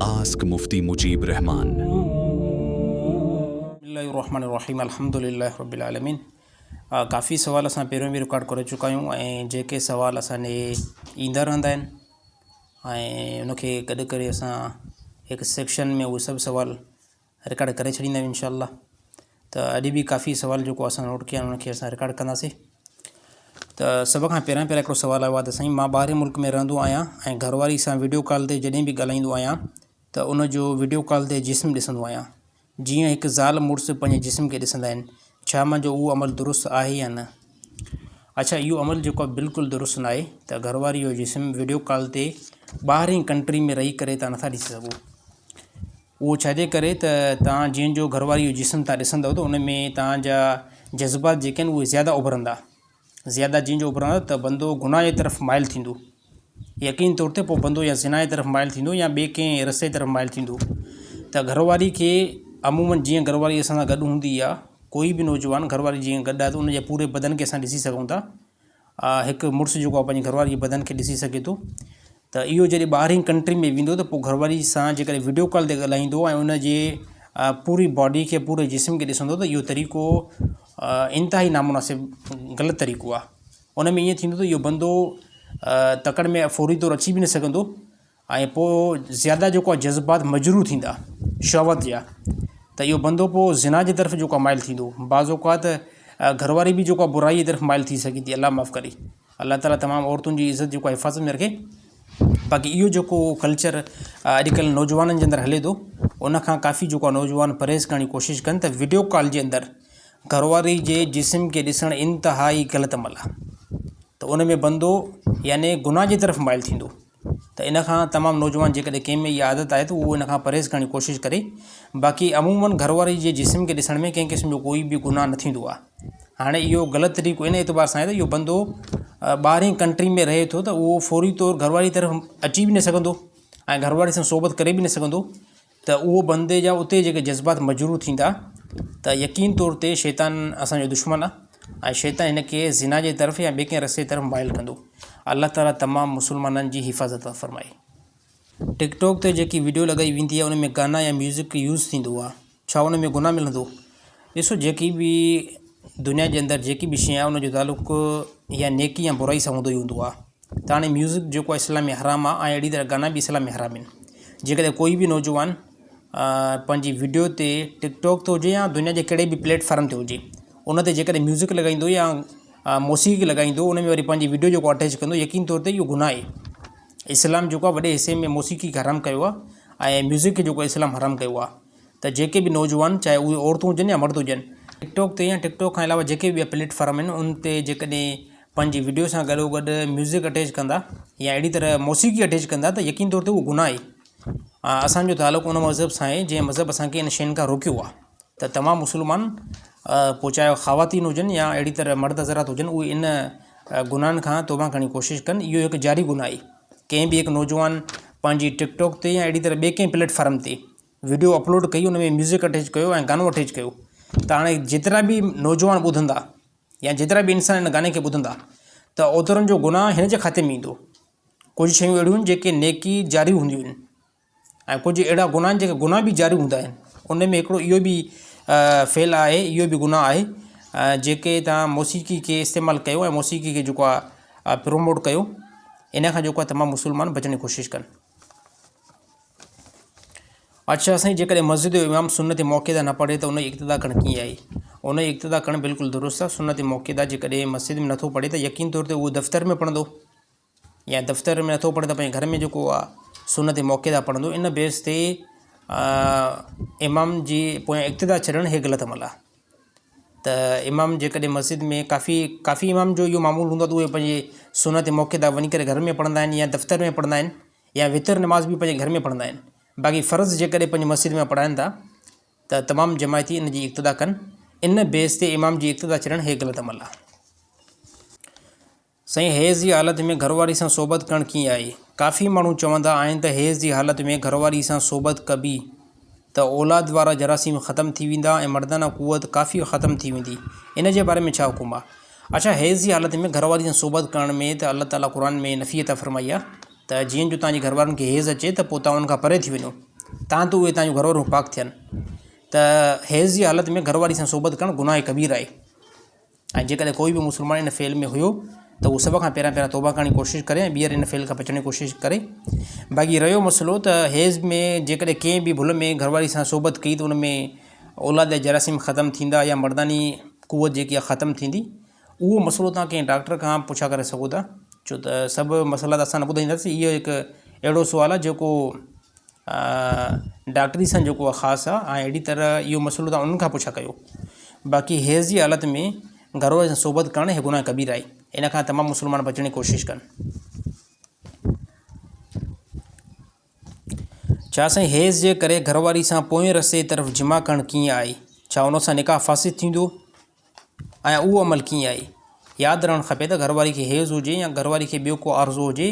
Ask Mufti Mujeeb Rehman. بسم الله الرحمن الرحيم الحمد لله رب العالمين ڪافي سوال اسان پهريون به رڪارڊ ڪري چڪا آهيون ۽ جيڪي سوال اسان ڏي ايندا رهندا آهن ۽ ان کي گڏ ڪري اسان هڪ سيڪشن ۾ اهي سڀ سوال رڪارڊ ڪري ڇڏيندا آهيون انشاء الله ته اڄ به ڪافي سوال جيڪو اسان نوٽ ڪيا آهن ان کي اسان رڪارڊ ڪنداسين ته سڀ کان پهريان پهريان هڪڙو سوال آيو آهي ته سائين مان ٻاهرين ملڪ ۾ رهندو آهيان ۽ گهر واري سان وڊيو ڪال تي جڏهن به ڳالهائيندو آهيان ته ان جو وڊيو ڪال تي جسم ڏسندو آهيان جيئن هڪ زال مڙس پنهنجي جسم کي ڏسندا آهن ڇا منهنجو اهو عمل درست آهي يا نه اڇا اهو عمل جيڪو آهي بلڪل درست نه آهي ته گهر واري جو جسم وڊيو ڪال تي ٻاهرين ڪنٽري ۾ رهي ڪري تان نٿا ڏسي سگهو اهو ڇا جي ڪري ته توهان جنهن جو گهر واري جو جسم توهان ڏسندؤ ته ان ۾ توهان جا جذبات جيڪي آهن اهي زياده اڀرندا زياده جنهن جو اڀرندا ته بندو گناهه جي طرف مائل ٿيندو يقين طور تي پوء بندو يا زنا جي طرف مائل ٿيندو يا ٻئي ڪنهن رستي جي طرف مائل ٿيندو ته گهر واري کي عموماً جيئن گهر واري اسان سان گڏ هوندي آهي ڪوئي به نوجوان گهر واري جيئن گڏ آهي ته ان جي پوري بدن کي اسان ڏسي سگهون ٿا هڪ مڙس جيڪو آهي پنهنجي گهر واري جي بدن کي ڏسي سگهي ٿو ته اهو جڏهن ٻاهرين ڪنٽري ۾ ويندو ته پوء گهر واري سان جيڪڏهن وڊيو ڪال تي ڳالهائيندو ۽ ان جي پوري باڊي کي پوري جسم کي ڏسندو ته اهو طريقو انتهائي نامناسب غلط طريقو آهي ان ۾ ائين ٿيندو ته اهو بندو تڪڙ ۾ فوري طور اچي به نه سگهندو ۽ پوء زياده جيڪو آهي جذبات مجروح ٿيندا شهوت جا ته اهو بندو پوء زنا جي طرف جيڪو آهي مائل ٿيندو بعض اوقات گهر واري به جيڪو آهي برائي جي طرف مائل ٿي سگهي ٿي الله معاف ڪري الله تعالي تمام عورتن جي عزت جيڪو آهي حفاظت ۾ رکي باقي اهو جيڪو ڪلچر اڄڪلهه نوجوانن جي اندر هلي ٿو ان کان ڪافي جيڪو آهي نوجوان پرهيز ڪرڻ جي ڪوشش ڪن ته وڊيو ڪال جي اندر گهر واري جي جسم کي ڏسڻ انتهائي غلط عمل آهي ته ان ۾ بندو يعني گناهه جي طرف مائل ٿيندو ته ان کان تمام نوجوان جيڪڏهن ڪنهن ۾ اها عادت آهي ته اهو ان کان پرهيز ڪرڻ جي ڪوشش ڪري باقي عموماً گهر واري جي جسم کي ڏسڻ ۾ ڪنهن قسم جو ڪوئي به گناهه نه ٿيندو آهي هاڻي اهو غلط طريقو ان اعتبار سان آهي ته اهو بندو ٻاهرين ڪنٽري ۾ رهي ٿو ته اهو فوري طور گهر واري طرف اچي به نه سگهندو ۽ گهر واري سان صحبت ڪري به نه سگهندو ته اهو بندي جا اتي جيڪي جذبات مجروح ٿيندا ته يقين طور تي شيطان اسان جو دشمن آ ۽ شيطان هن کي زنا جي طرف يا ٻي ڪنهن رستي طرف مائل ڪندو. الله تعالي تمام مسلمانن جي حفاظت فرمائي. ٽڪ ٽاڪ تي جيڪي وڊيو لڳائي ويندي آهي ان ۾ گانا يا ميوزڪ يوز ٿيندو آهي ڇا ان ۾ گناهه ملندو؟ ڏسو جيڪي به دنيا جي اندر جيڪي به شيء آهي ان جو تعلق يا نيڪي يا برائي سان هوندو ئي هوندو آهي ته هاڻي ميوزڪ جيڪو آهي اسلام ۾ حرام آهي ۽ اهڙي طرح گانا به اسلام ۾ حرام آهن جيڪڏهن ڪوئي به نوجوان پنهنجي وڊيو تي ٽڪ ٽاڪ تي هجي يا دنيا جي ڪهڙي به پليٽ فارم تي هجي ان تي جيڪڏهن ميوزڪ لڳائيندو يا موسيقي لڳائيندو ان ۾ وري پنهنجي وڊيو جيڪو اٽيچ ڪندو يقين طور تي اهو گناهه آهي اسلام جيڪو آهي وڏي حصي ۾ موسيقي کي حرام ڪيو آهي ۽ ميوزڪ کي جيڪو اسلام حرام ڪيو آهي ته جيڪي به نوجوان چاهي اهي عورتون هجن يا مرد هجن ٽڪ ٽاڪ تي يا ٽڪ ٽاڪ کان علاوه جيڪي به ٻيا پليٽ فارم آهن ان تي جيڪڏهن پنهنجي وڊيو سان گڏو گڏ ميوزڪ اٽيچ ڪندا يا اهڙي طرح موسيقي اٽيچ ڪندا ته يقين طور تي اهو گناهه آهي اسانجو تعلق ان مذهب سان آهي جنهن مذهب اسانکي ان شين کان روڪيو آهي ته تمام مسلمان پوء چاهي خواتين هجن يا اهڙي طرح مرد حضرات هجن اهي ان گناهن کان توبه ڪرڻ جي ڪوشش ڪن اهو هڪ جاري گناهه آهي ڪنهن به هڪ نوجوان پنهنجي ٽڪ ٽاڪ تي يا اهڙي طرح ٻئي ڪنهن پليٽ فارم تي وڊيو اپلوڊ ڪئي ان ۾ ميوزڪ اٽيچ ڪيو ۽ گانو اٽيچ ڪيو ته هاڻي جيترا به نوجوان ٻڌندا يا جيترا به انسان ان گاني کي ٻڌندا ته اوترن جو گناهه هن جي کاتي ۾ ايندو ڪجهه شيون اهڙيون آهن جيڪي نيڪي جاري هونديون آهن ۽ ڪجهه اهڙا گناهه آهن جيڪي گناهه به جاري هوندا آهن ان ۾ هڪڙو اهو به فعل آهي اهو به گناهه آهي جيڪي توهان موسيقي کي استعمال ڪيو ۽ موسيقي کي جيڪو آهي پروموٽ ڪيو ان کان جيڪو آهي تمام مسلمان بچڻ جي ڪوشش ڪن اڇا سائين جيڪڏهن مسجد جو امام سنت مؤڪده نه پڙهي ته ان جي اقتدا ڪرڻ ڪيئن آهي؟ ان جي اقتدا ڪرڻ بلڪل درست آهي سنت مؤڪده جيڪڏهن مسجد ۾ نٿو پڙهي ته يقين طور تي اهو دفتر ۾ پڙهندو يا دفتر ۾ نٿو پڙهي ته پنهنجي گهر ۾ جيڪو آهي سنت مؤڪده پڙهندو ان بيس تي امام جي پويان اقتدا ڇڏڻ هي غلط عمل آهي ته امام جيڪڏهن مسجد ۾ ڪافي ڪافي امام جو اهو معمول هوندو آهي ته اهي پنهنجي سنت مؤڪده وڃي ڪري گهر ۾ پڙهندا آهن يا دفتر ۾ پڙهندا آهن يا وتر نماز به پنهنجي گهر ۾ پڙهندا آهن باقي فرض جيڪڏهن پنهنجي مسجد ۾ پڙهائن ٿا ته تمام جماعتي ان جي اقتدا ڪن ان بيس تي امام جي اقتدا ڇڏڻ هي غلط عمل آهي. سائين حيض جي حالت ۾ گهر واري سان صحبت ڪرڻ ڪيئن آهي؟ ڪافي ماڻهو چوندا آهن ته حيض جي حالت ۾ گهر واري سان صحبت ڪبي ته اولاد وارا جراثيم ختم ٿي ويندا ۽ مردانه قوت ڪافي ختم ٿي ويندي ان جي باري ۾ ڇا حڪم آهي؟ اڇا حيض جي حالت ۾ گهر واري سان صحبت ڪرڻ ۾ ته الله تعالي قرآن ۾ نفي عطا فرمائي آهي ته جيئن جو توهان جي گهر وارن کي حيض اچي ته پوء توهان ان کان پري ٿي وڃو. تان ته اهي توهان جون گهر واريون پاڪ ٿين. ته حيض جي حالت ۾ گهر واري سان صحبت ڪرڻ گناهه ڪبير آهي ۽ جيڪڏهن ڪوئي به مسلمان ان فعل ۾ هيو ته هو سڀ کان پهريان پهريان توبه ڪرڻ جي ڪوشش ڪري ۽ ٻيهر ان فعل کان بچڻ جي ڪوشش ڪري. باقي رهيو مسئلو ته حيض ۾ جيڪڏهن ڪنهن به ڀل ۾ گهر واري سان صحبت ڪئي ته ان ۾ اولاد جا جراثيم ختم ٿيندا يا مرداني قوت جيڪي آهي ختم ٿيندي اهو مسئلو توهان ڪنهن ڊاڪٽر کان پڇا ڪري سگهو ٿا ڇو ته سڀ مسئلا ته اسان نه ٻڌائينداسين اهو هڪ اهڙو سوال آهي جيڪو ڊاڪٽري سان جيڪو آهي خاص آهي ۽ اهڙي طرح اهو مسئلو توهان انهن کان پڇا ڪيو باقي حيض جي حالت ۾ گهر واري سان صحبت ڪرڻ هڪ گناهه ڪبير آهي ان کان تمام مسلمان بچڻ جي ڪوشش ڪن. ڇا سائين حيض جي ڪري گهر واري سان پوئين رستي طرف جماع ڪرڻ ڪيئن آهي؟ ڇا ان سان نڪاح فاسد ٿيندو ۽ اهو عمل ڪيئن آهي؟ ياد رهڻ کپي ته گهر واري کي حيض هجي يا گهر واري کي ٻيو ڪو عارضو هجي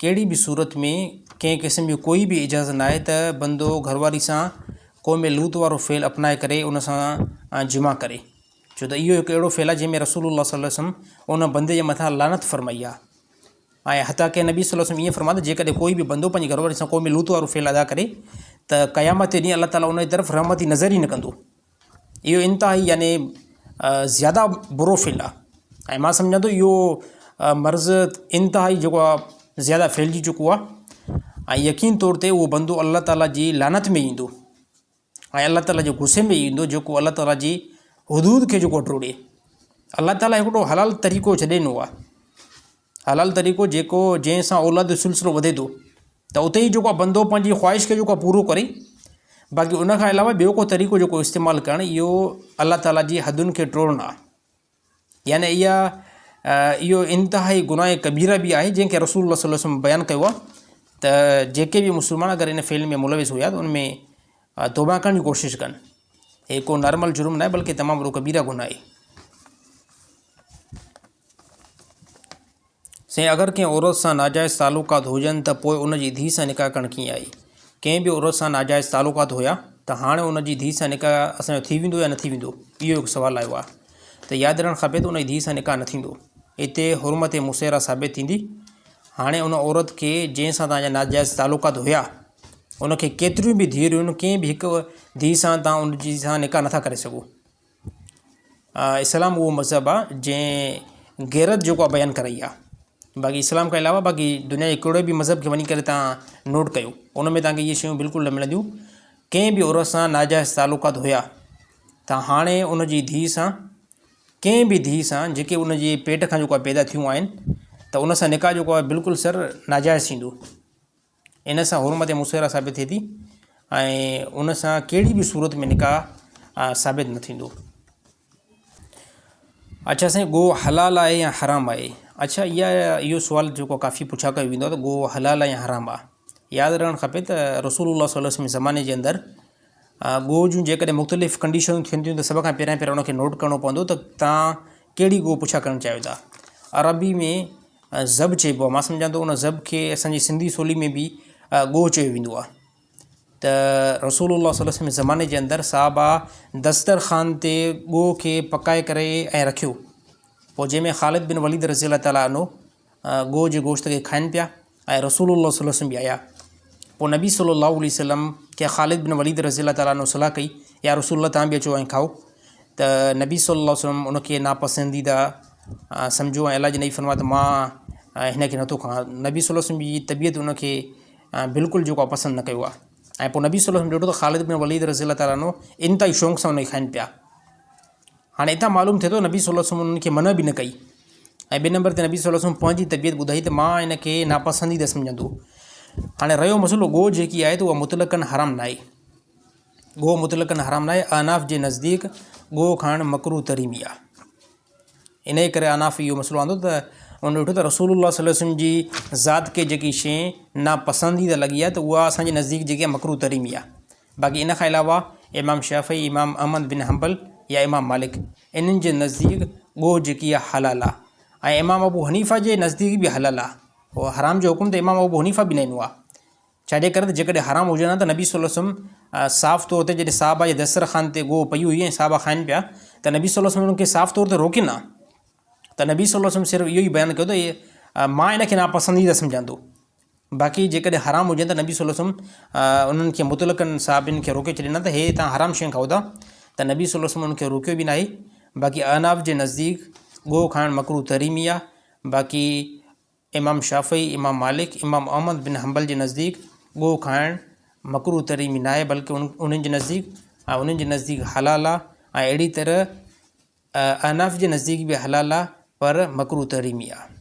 ڪهڙي به صورت ۾ ڪنهن قسم جي ڪوئي به اجازت ناهي ته بندو گهر واري سان قوم لوط وارو فعل اپنائي ڪري ان سان جماع ڪري ڇو ته اهو هڪ اهڙو فعل آهي جنهن ۾ رسول الله صلي الله عليه وسلم ان بندي جي مٿان لعنت فرمائي آهي. ۽ حتيٰ ڪه نبي صلي الله عليه وسلم ائين فرمايو ته جيڪڏهن ڪوئي به بندو پنهنجي گهر واري سان قوم لوط وارو فعل ادا ڪري ته قيامت جي ڏينهن الله تعاليٰ ان جي طرف رحمت جي نظر ئي نه ڪندو. اهو انتهائي يعني زياده برو فعل آهي ۽ مان سمجهان ٿو اهو مرض انتهائي جيڪو آهي زياده ڦهلجي چڪو آهي ۽ يقين طور تي اهو بندو الله تعاليٰ جي لعنت ۾ ايندو. ۽ الله تعاليٰ جي غصي ۾ ايندو جيڪو الله تعاليٰ جي حدود کي جيڪو ٽوڙي. الله تعاليٰ هڪڙو حلال طريقو ڇڏي ڏنو آهي. حلال طريقو جيڪو جنهن سان اولاد جو سلسلو وڌي ٿو ته اتي ئي جيڪو آهي بندو پنهنجي خواهش کي جيڪو آهي پورو ڪري باقي ان کان علاوه ٻيو ڪو طريقو جيڪو استعمال ڪرڻ اهو الله تعاليٰ جي حدن کي ٽوڙڻ آهي. يعني اها اهو انتهائي گناهه ڪبيره به آهي جنهن کي رسول الله صلي الله عليه وسلم بيان ڪيو آهي ته جيڪي به مسلمان اگر ان فعل ۾ ملوث هيا ته ان ۾ توبه ڪرڻ جي ڪوشش ڪن هي ڪو نارمل جرم ناهي بلڪه تمام وڏو ڪبيره گناهه آهي. سائين اگر ڪنهن عورت سان ناجائز تعلقات هجن ته پوء ان جي ڌيء سان نڪاح ڪرڻ ڪيئن آهي؟ ڪنهن به عورت سان ناجائز تعلقات هيا ته هاڻي ان جي ڌيء سان نڪاح اسان جو ٿي ويندو يا نه ٿي ويندو؟ اهو هڪ سوال آيو آهي ته ياد رهڻ کپي ته ان جي ڌيء سان نڪاح نه ٿيندو. اتي حرمت مسيره ثابت ٿيندي. هاڻي ان عورت کي جنهن سان توهان جا ناجائز تعلقات هيا ان کي ڪيتريون به ڌيئريون آهن ڪنهن به هڪ ڌيء سان توهان ان جي سان نڪاح نٿا ڪري سگهو. اسلام اهو مذهب آ جنهن غيرت جيڪو آ بيان ڪرائي آ باقي اسلام کان علاوه باقي دنيا جي ڪهڙي به مذهب کي وڃي ڪري تان نوٽ ڪيو ان ۾ تانکي اهي شيون بلڪل نه ملنديون ڪنهن به عورت سان ناجائز تعلقات هيا ته هاڻي ان جي ڌيء سان ڪنهن به ڌيء سان جيڪي ان جي پيٽ کان جيڪو پيدا ٿيون آهن ته ان سان نڪاح جيڪو آ بلڪل سر ناجائز ٿيندو ان سان حرمت مصيره ثابت ٿئي ٿي ۽ ان سان ڪهڙي به صورت ۾ نڪاح ثابت نه ٿيندو. اڇا سائين گوء حلال آهي يا حرام آهي؟ اڇا اها اهو سوال جيڪو ڪافي پڇا ڪيو ويندو آهي ته گوء حلال آهي يا حرام آهي؟ ياد رهڻ کپي ته رسول الله صلي الله عليه وسلم زماني جي اندر گوء جون جيڪڏهن مختلف ڪنڊيشنون ٿين ٿيون ته سڀ کان پهريان پهريان ان کي نوٽ ڪرڻو پوندو ته تان ڪهڙي گوء پڇا ڪرڻ چاهيو ٿا. عربي ۾ ضب چئبو آهي مان سمجهان ٿو ان ضب کي اسان جي سنڌي سولي ۾ به ڳوهه چيو ويندو آهي ته رسول الله صلي الله عليه وسلم زماني جي اندر صحابه دسترخوان تي ڳوهه کي پڪائي ڪري ۽ رکيو پوء جنهن ۾ خالد بن وليد رضي الله تعالٰي عنه ڳوهه جي گوشت کي کائن پيا ۽ رسول الله صلي الله عليه وسلم به آيا پوء نبي صلي الله عليه وسلم کي خالد بن وليد رضي الله تعالٰي عنه صلاح ڪئي يا رسول الله تان به اچو ۽ کائو ته نبي صلي الله عليه وسلم ان کي ناپسنديده سمجهيو ۽ الله جي نبي فرمايو ته مان هن کي نٿو کان نبي صلي الله عليه وسلم جي طبيعت ان کي بلڪل جيڪو آهي پسند نه ڪيو آهي ۽ پوء نبي صلي الله عليه وسلم ڏٺو ته خالد بن وليد رضي الله تعالٰي عنه انتهائي شوق سان ان کي کائن پيا هاڻي اتان معلوم ٿئي ٿو نبي صلي الله عليه وسلم انهن کي منع به نه ڪئي ۽ ٻئي نمبر تي نبي صلي الله عليه وسلم پنهنجي طبيعت ٻڌائي ته مان ان کي ناپسنديده سمجهندو هاڻي رهيو مسئلو ڳوهه جيڪي آهي ته اها مطلقاً حرام ناهي ڳوهه مطلقاً حرام ناهي احناف جي نزديڪ ڳوهه کائڻ مڪروه تحريمي آهي انهيء ڪري احناف اهو مسئلو آندو ته ان ڏٺو ته رسول الله صلي الله عليه وسلم جي ذات کي جيڪي شيء ناپسنديده لڳي آهي ته اها اسان جي نزديڪ جيڪي مڪروه تحريمي آهي باقي ان کان علاوه امام شافعي، امام احمد بن حنبل يا امام مالڪ انهن جي نزديڪ ڳوهه جيڪي آهي حلال آهي ۽ امام ابو حنيفه جي نزديڪ به حلال آهي هو حرام جو حڪم ته امام ابو حنيفه به نه ڏنو آهي ڇاجي ڪري ته جيڪڏهن حرام هجن ها ته نبي صلي الله عليه وسلم صاف طور تي جڏهن صحابه جي دسترخوان تي ڳوهه پئي هئي ۽ صحابه کائن پيا ته نبي صلي الله عليه وسلم انهن کي صاف طور تي روڪين ها ته نبي صلي الله عليه وسلم صرف اهو ئي بيان ڪيو ته مان ان کي ناپسنديده سمجهان ٿو. باقي جيڪڏهن حرام هجن ته نبي صلي الله عليه وسلم انهن کي مطلقاً صحابين کي روڪي ڇڏين ها ته هي تان حرام شيون کائو ٿا ته نبي صلي الله عليه وسلم انهن کي روڪيو به ناهي. باقي احناف جي نزديڪ ڳوهه کائڻ مڪروه تحريمي آهي. باقي امام شافعي، امام مالڪ، امام احمد بن حنبل جي نزديڪ ڳوهه کائڻ مڪروه تحريمي ناهي بلڪه انهن جي نزديڪ ۽ انهن جي نزديڪ حلال آهي ۽ اهڙي طرح احناف جي نزديڪ به حلال آهي پر مڪروه تحريمي آهي.